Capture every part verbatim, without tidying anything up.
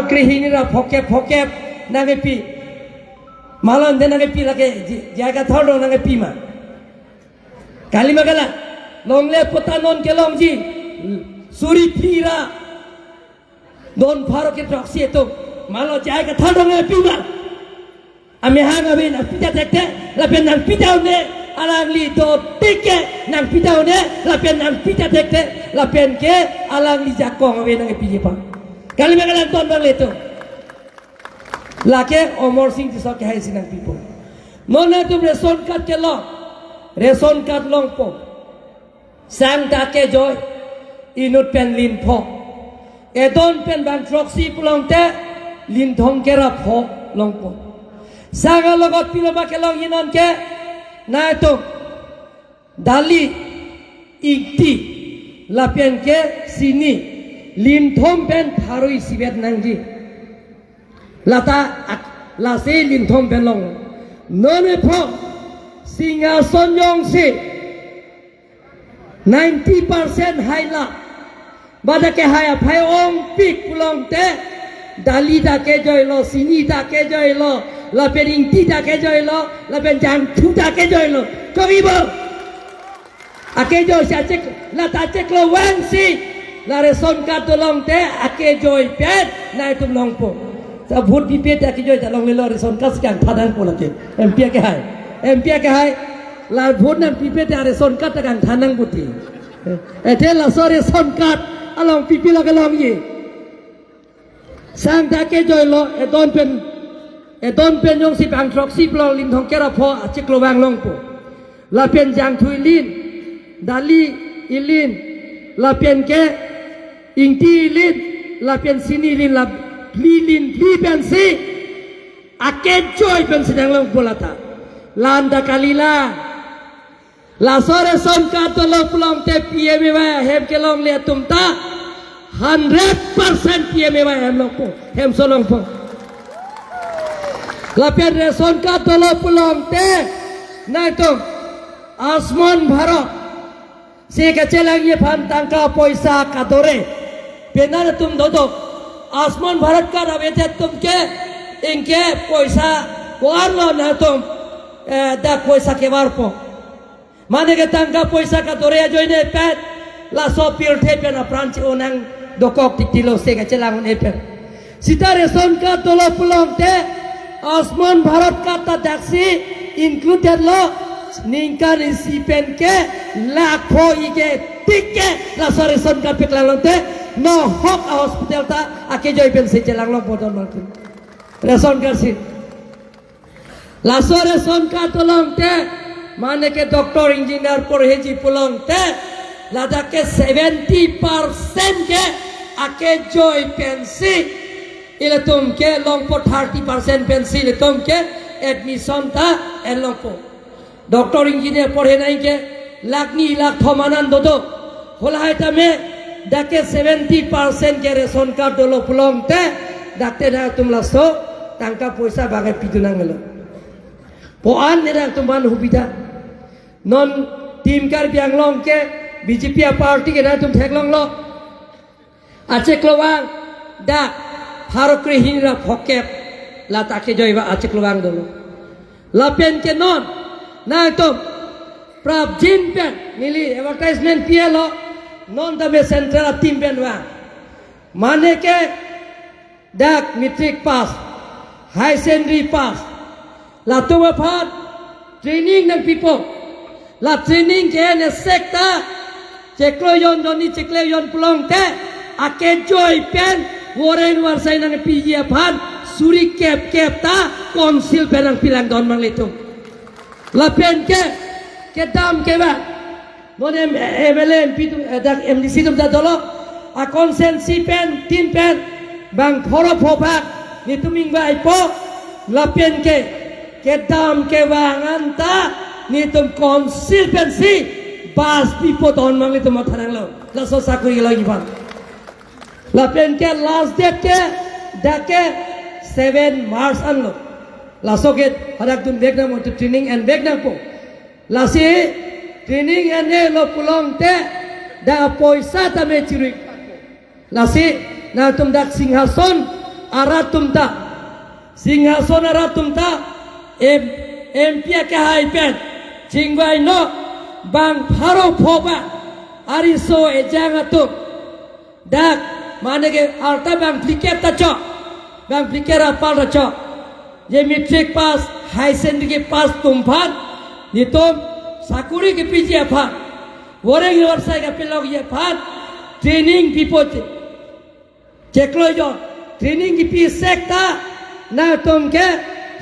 Krehini ra phokep phokep nangkepi. Malon de nangkepi lake J I Kathar do nangkepi ma. Kalima kala, longle pota non kelongji, suri phli ra don pharo ke throksi atum. Malon J I Kathar do nangkepi ma. Amehang ave nangpita thekthe, lapen nangpita un-e, alangli dotik ke nangpita un-e, lapen nangpita thekthe, lapen ke alangli jakong ave nangpiji pa. Kalima kalang ton bang leto. Lake Amarsing Tisso kehai si nangpipo. Non atum ration card kelong, ration card longpo. Sang ta kejoi, inut pen lin pho. Edon pen bang throksi pulote, lin thomkep ra pho longpo. Sang alogot pilo ma kelongji non ke, nangtum dali, ingti, lapen ke sini, lin thom pen pharo isivet nangji. Lata ak-, lasi lin thom pen long. Non epho, Singhason jongsi ninety percent haila. Ba dak kehai aphai ongpik pulote, dali ta kejoilo, sini ta kejoilo, lapen ingti ta kejoilo, lapen jangthu ta kejoilo. Kogi bo? Akejoi si achek, lata cheklo vangsi, la ration card dolongte, akejoi pen nangtum longpo. Sa vote pipe te akejoi ta longlelo, ration card si kangthan nangpo lake. M P akehai. M P akehai. La vote nangpipe te ration card ta kangthan nangpo ti. Athe laso ration card along pipe lo kelongji. Sang ta kejoilo, edon pen, edon pen jongsi bang throksi pulo lin thomkep ra pho achiklo vang longpo. Lapen jangthu ilin, dali ilin, lapen ke ingti ilin, lapen sini ilin, la phli ilin, phli pensi, akejoi pensi nanglongpo lata. La-an ta kali la. Laso ration card dolo pulote P M A Y ahem kelongle atum ta hundred percent P M A Y ahem longpo, hemso longpo. Lapen ration card dolo pulote nangtum Ayushman Bharat si kachelangji aphan tangka poisa kadore. Penang atum dodo. Ayushman Bharat card avedet atum ke, ingke poisa varlo nangtum, eh, dak poisa kevarpo. Mane ke tangka poisa kadore ajoine pen, laso pirthe pen apran chi-o nang dokok tiktilo si kachelang un-e pen. Sita ration card dolo pulote, Ayushman Bharat card ta daksi included lo, ningkan isi pen ke lakh pho ike tik ke laso ration card paklang lote, nohok a-hospital ta akejoi pensi chelang longpo don martin. Ration card si. Laso ration card pulote, mane ke doctor, engineer porheji pulote, ladak ke seventy percent ke akejoi pensi, ilitum ke longpo, thirty percent pensi ilitum ke admission ta en longpo. Doctor, engineer porhe nangji ke lakh ni lakh thom anan dodo. Halahai tame dak ke seventy percent ke ration card dolo pulote, dak te nangtum laso tangka poisa bang-e pidun nangnelo. Po-an ne nangtum aphan hubida. Non Team Karbi Anglong ke B J P a-party ke nangtum theklonglo. Achiklo vang dak pharo krehini ra phokep lata kejoi va achiklo vang dolo. Lapen ke non nangtum prapjin pen neli advertisement pilo, non tame central a-team pen vang. Mane ke dak matric pass, high secondary pass, latum aphan training nangpipo. La training ke ne sekta chiklo jon, jonni chiklo jon pulote, akejoi pen voreng varsai nangpiji aphan suri kep kep ta council pen nangpilang don manglitum. Lapen ke kedam kevang, non M-, M L A, M P atum, eh, dak M D C atum ta dolo, a-constituency pen, tin pen, bang pharo pho bak, netum ingvaipo, lapen ke kedam kevang anta netum council pensi bus pipo don manglitum matha nanglo. Laso sakuri kelongji aphan. Lapen ke last date ke dak ke seven March anlo. Laso ke hadak dunvek nangpo, training envek nangpo. Lasi training enlo pulote dak poisa tame chirui. Lasi nangtum dak Singhason arat atum ta, Singhason arat atum ta, M, M P akehai pen chingvai non, bang pharo pho ba, ariso ejang atum. Dak, mane ke arta bang phlikep ta chok, bang phlikep apar ta chok. Je matric pass, high secondary kepass atum aphan, netum sakori kepiji aphan, voreng varsai kapilokji aphan, training pipo che. Cheklo jo, training kipi sek ta, nangtum ke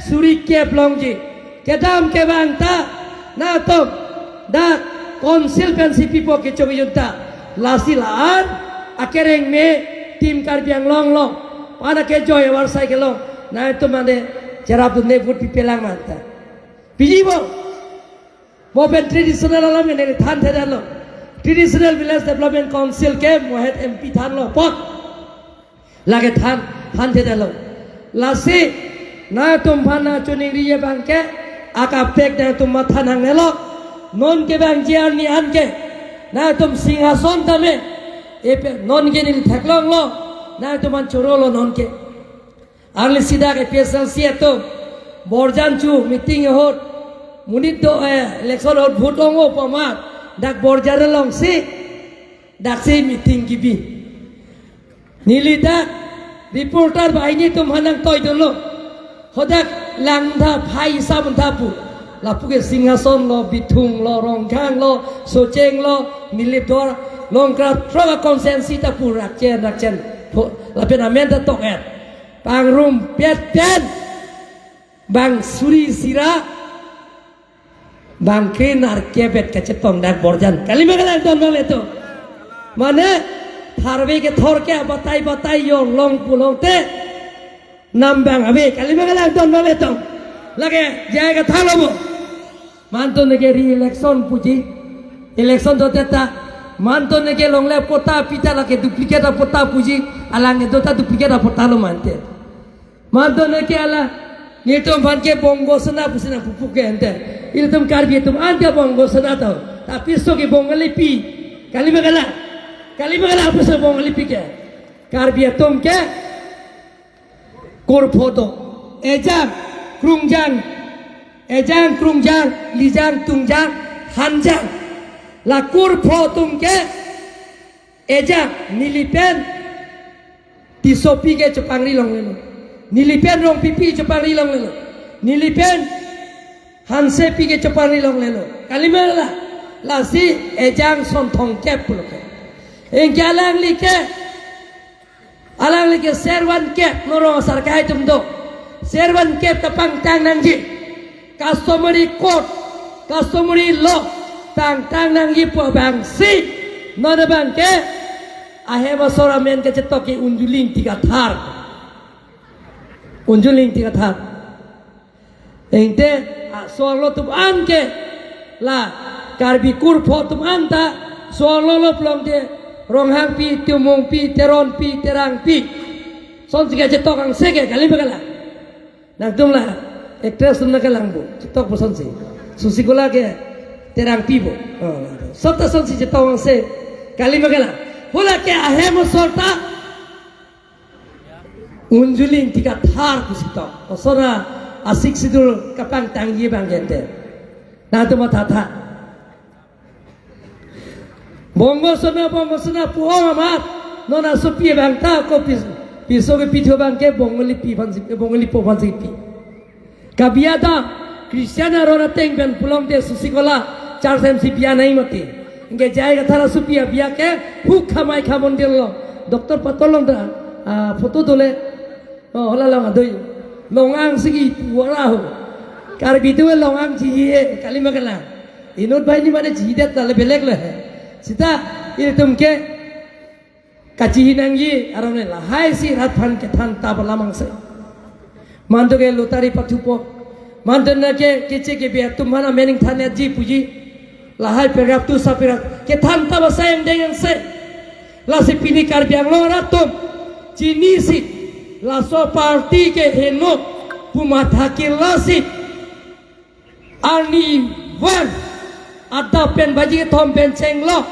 suri kep longji. Kedam kevang ta, nangtum dak council pensi pipo kecho kejun ta. Lasi la-an akereng me Team Karbi Anglong along, pana kejoi avarsai kelong, nangtum mane cherapdunde vote pipelang manta. Piji bo. Mo pen traditional alam ke neli thanthedetlo. Traditional Village Development Council ke mo het M P thanlo apot, lake than, thanthedetlo. Lasi nangtum aphan nangchiningri abang ke, akaprek nangtum matha nangnelo. Non ke bang J R ni an ke, nangtum Singhason tame, epe non ke neli theklonglo, nangtum aphan chorolo non ke. Arni sida ke A P H L C atum Borjan chu meeting ahut, monit do, eh, election ahut vote ong-o pu amat, dak Borjan alongsi daksi meeting kibi. Neli dak reporter banghini atum aphan nangtoidunlo. Hadak langtha phai sa mantha pu. Lapu ke Singhason lo, Bithung lo, Rongkhang lo, Socheng lo, Nilip Duar, Longkra, throga constituency ta pu rakchen, rakchen. Ho, lapen amen ta tok-et. Pangrumpet pen, bang suri sira, bang kre nerkep-et kachetong dak Borjan. Kalima kalang don bang leto. Mane, tharve kethor ke batai batai yo long pulote, nambang ave. Kalima kalang don bang leto. Lake, jai kathalo mo. Mantu neke re-election puji. Election dote ta. Mantu neke longle patta pita lake duplicate patta puji. Alang ke do ta duplicate patta lo mante. Mantu neke ala. Netum aphan ke Bongo Sena pusi nangpupo ke ante. Ilitum Karbi atum ante Bongo Sena to. Tapi so ke Bongali pi. Kalima kalang. Kalima kalang pusi Bongali pi ke. Karbi atum ke kurpho do. Ejang, krungjang, ejang, krungjang, lijang, tungjang, hanjang. La kurpho atum ke ejang, neli pen Tissopi ke chepangri longlelo. Neli pen Rongpipi chepangri longlelo. Neli pen Hansepi ke chepangri longlelo. Kalima la, lasi ejang son thomkep pulo ke. Anke alangli ke, alangli ke servan kep, non rong asar kahai atum do. Servan kep kapangtang nangji. Customary code, customary law, pangtang nangji pu abangsi, non abang ke, ahem asor amen kachetok ke Unjuling Tikathar. Unjuling Tikathar. Ante, a, so-arlo atum an ke, la, Karbi kurpho atum an ta, so-arlo lo pulote, Ronghangpi, Timungpi, Teronpi, Terangpi. Sonsi kachetok angse ke, kalima kalang. Nangtum la, actress atum nangkalang bo, chetok bo sonsi. Sasikola ke, Terangpi bo. Oh, sob ta sonsi chetok angse, kalima kalang. Hala ke ahem asor ta, Unjuling Tikathar pusi tok. Osora a-Sixth Schedule kapangtangji abang ke ante. Nangtum mathatha. Bongo Sena, Bongo Sena pu-ong amat. Non asopi abang ta ko pis-, piso kepi thu abang ke Bongali pi aphansi, Bongali po aphansi pi. Kabiya ta, Christian aron ateng pen pulote Sasikola, church M C biya nai mati. Anke J I Kathar asopi abiya ke, Hukha Maikha Mondir lo. Doctor Pato along ta, ah, photo dole. Oh, hala along adoi. Longang sigi puara ho. Karbi atum longang chihi he, kalima kalang. Inut banghini mane chihidet la le belek le he. Seta, ilitum ke, kachihi nangji aron le lahai si rat aphan kethan tap alam angse. Mantu ke lottery pathupo. Mantu neke keche kebe atum aphan amen ingthan-etji puji. Lahai paragraph tu sa paragraph kethan tap asai angdeng angse. Lasi pini Karbi Anglong arat atum chinisi laso party ke heno pu matha kirlasi. Arni van adap pen baji kethom pen chenglo.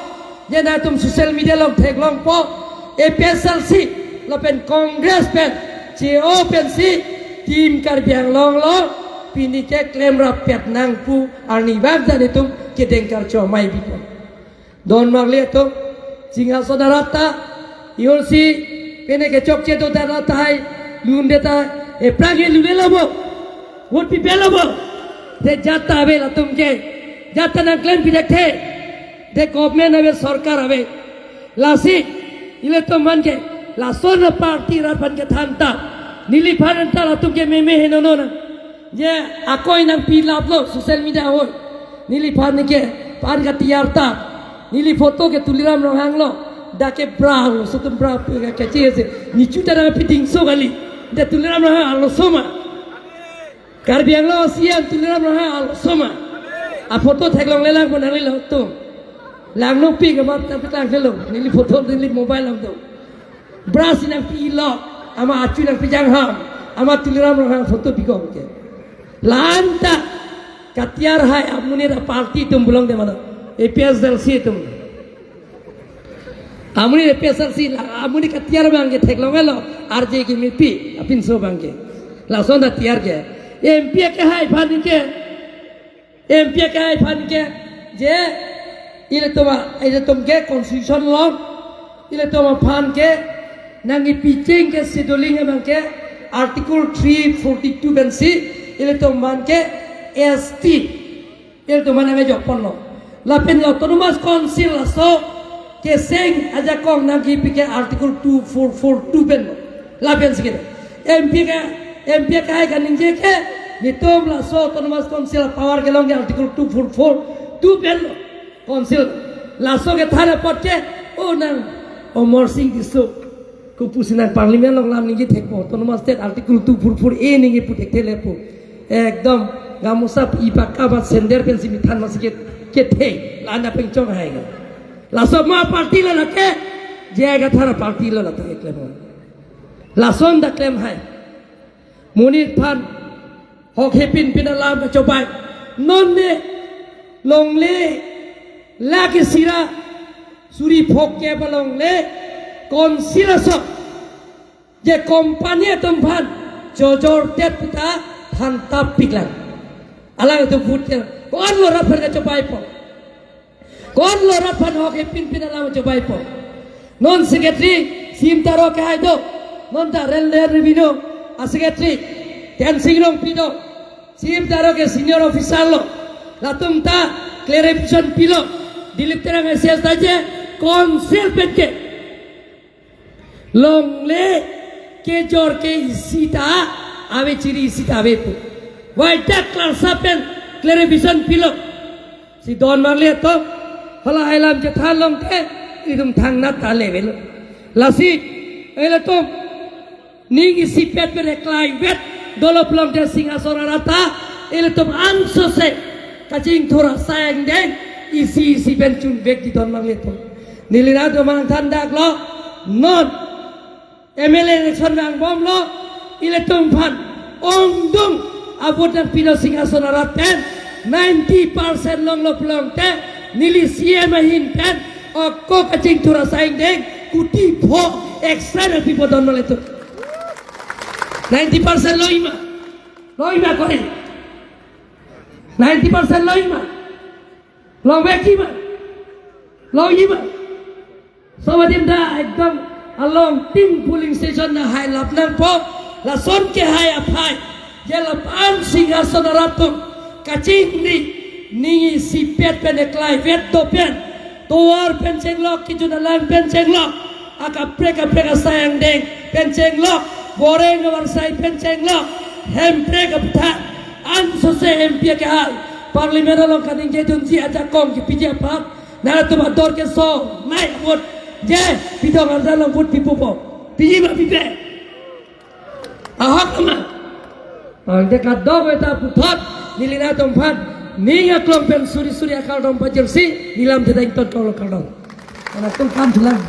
Je nangtum social media along theklongpo, A P H L C lapen Congress pen che-o pensi Team Karbi Anglong along pini ke klemrap pet nang pu arnivang jan itum kedeng karcho mai bipon. Don Marli atum, Singhason arat ta, iyorsi pene kechokche do dan tahai, lunde ta, ephrang he lule lo bo. Vote pipelo bo. Te jat ta ave latum ke. Jat ta nangklem pidekthe. Te government ave, sorkar ave. Lasi, ilitum aphan ke, lason aparty rat aphan kethan ta. Neliphan ta latum ke meme henono na. Je akoi nangpilaplo social media ahoi. Neliphan ke pan katiyar ta. Neli photo ke Tuliram Ronghang lo. Dak ke bra lo, sotum bra pu ke kachese. Nechu ta nangpi dingso kali. Dak Tuliram Ronghang arloso ma. Karbi Anglong a-C M Tuliram Ronghang arloso ma. Aphoto theklonglelang pon nanglilo tum. Langno pi ke map tapi tangkelo. Neli photo neli mobile lang tum. Bra si nangpilo, amat achu nangpijang ham, amat Tuliram Ronghang photo bikong ke. La-an ta katiyar hai amonit aparty atum bulong de mano, A P H L C atum. Amonit A P H L C, la amonit katiyar abang ke theklonglo, R J ke mipi, apinso abang ke. Lason ta tiyar ke. M P akehai aphan ke, M P akehai aphan ke, je, ilitum a, ilitum ke constitution along, ilitum aphan ke, nangkipicheng ke scheduling abang ke, Article three forty-two pensi, ilitum aphan ke, S T, ilitum aphan nangkejokponlo. Lapen autonomous council laso, keseng ajakong nangkipi ke Article two four four two pen. Lapen si ke. M P ke, M P akehai kaningje ke, netum laso autonomous council power kelong ke Article two four four two pen. Council. Laso kethan apot ke, o nang, Amarsing Tisso. Kopusi nang parliament along lam ningje thekpo, autonomous state Article two four four A ningje pu thekthe le pu. Ekdom, gamosa ipaka bat sender pensi mithan masi ke, kethe, la-an ta pengchong hai ke. Laso ma party lo lake, J I Kathar aparty lo lata keklem. Lason ta klem hai. Monit aphan, hok hepin pin alam kachobei. Non ne, longle, lake sira, suri phok ke ba longle, council aso. Je company atum aphan, jojor tet pita, than tap piklang. Alang atum vote ke, ko-an lo rat aphan kachobeipo. Ko-an lo rat aphan hok hepin pin alam chobeipo. Non secretary, C M Taro akehai do. Non ta Land Revenue a-secretary, Tensing Rongpi do. C M Taro ke senior officer lo. Latum ta clarification pilo. Dilip Terang S S ta je, council pen ke. Longle kejor ke isi ta ave, chiri isi ta ave pu. Wai dak klarsa pen clarification pilo. Si Don Marli atum, hala hai lam chethan longte, itum thangnat ta levelo. Lasi, ilitum, ning isipet pen eklai vet, dolop longte Singhason arat ta, ilitum ansose, kachingthur asai angdeng, isi isi pen chunvek di Don Marli atum. Neli nangtum nangthan daklo, non, M L A election nangbomlo, ilitum aphan ongdung a-vote nangpilo Singhason arat pen, ninety percent longlo pulangte, neli C M ahin pen, ako kachingthur asai angdeng, kuti pho extra nangpipo Don Marli atum. Ninety percent lo ima. Lo ima kori. Ninety percent lo ima. Longvek ima. Lo ima. Sobadim ta ekdom along tin polling station ta hai lap nangpo, lason kehai aphai. Je lapu-an Singhason arat atum kachingri, ning isipet pen eklai vet do pen. Tovar pen chenglok, kejun alang pen chenglok. Akaprek kaprek asai angdeng pen chenglok. Boreng avarsai pen chenglok. Hemprek aphuthak. Ansose M P akehai. Parliament along kaningje dunji ajakong kipiji aphan. Nangtum ador keso, nai vote. Je, pidong arjan along vote pipo po. Piji ma pipe. Ahok ma. Ang de kadok weta puthot, neli nangtum aphan. Ning aklong pen suri suri akardom pajirsi, neli lam jedang ton kong lo kardom. Nangtum kam julang.